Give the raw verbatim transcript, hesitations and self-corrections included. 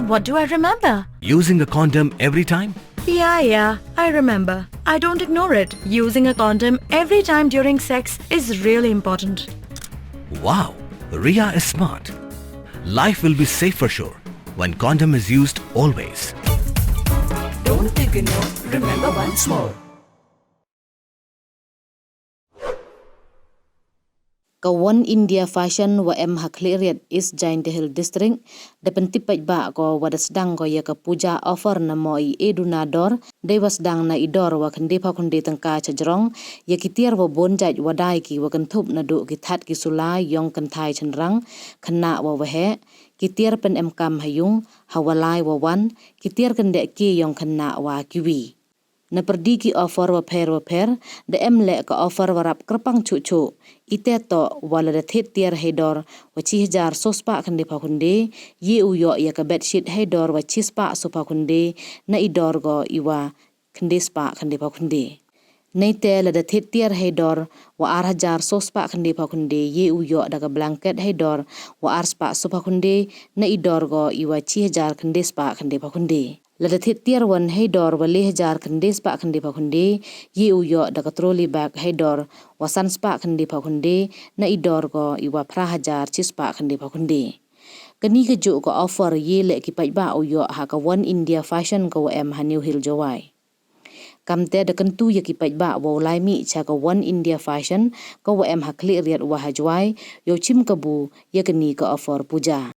What do I remember? Using a condom every time? Yeah, yeah, I remember. I don't ignore it. Using a condom every time during sex is really important. Wow, Ria is smart. Life will be safe for sure when condom is used always. Don't ignore, remember once more. Ka One India Fashion wa em ha Khliehriat, East Jaiñtia Hills District, da pyntip paidbah ko wa da sdang ko ya ka puja offer na mo i e duna dor, dei wa sdang na i dor wa khyndai phaw khyndai tyngka chajrong, ya ki tiar wa bun jait wa dai ki wa kynthup na duh ki that ki sula yong kynthai chynrang, khynnah wa waheh, ki tiar pynemkam ha yung, ha walai wa wan, ki tiar kyndeh ki yong khynnah wa kiwi. Na pyrdi ki offer wa pher wa pher, da em leh ka offer wa rap kyrpang chuh chuh. Ite toh wa lada thied tiar hei dor wa chi hajar so spah khyndai phaw khyndai, ye u yoh ya ka bedsheet hei dor wa chi spah so phaw khyndai, na i dor ko i wa khyndai spah khyndai phaw khyndai. Neite lada thied tiar hei dor wa ar hajar so spah khyndai phaw khyndai, ye u yoh da ka blanket hei dor wa ar spah so phaw khyndai, na i dor ko i wa chi hajar khyndai spah khyndai phaw khyndai. Lada thied tiar wan hei dor wa le hajar khyndai spah khyndai phaw khyndai, ye u yoh da ka trolley bag hei dor wa san spah khyndai phaw khyndai, na i dor ko i wa phra hajar chi spah khyndai phaw khyndai. Kani ka juh ka offer ye leh ki paidbah u yoh ha ka One India Fashion ka wa em ha New Hill Jowai. Kamte da kyntu ya ki paidbah wa u lai mih cha ka One India Fashion ka wa em ha Khliehriat wa ha Jowai, yow chim kabu ya kani ka offer puja.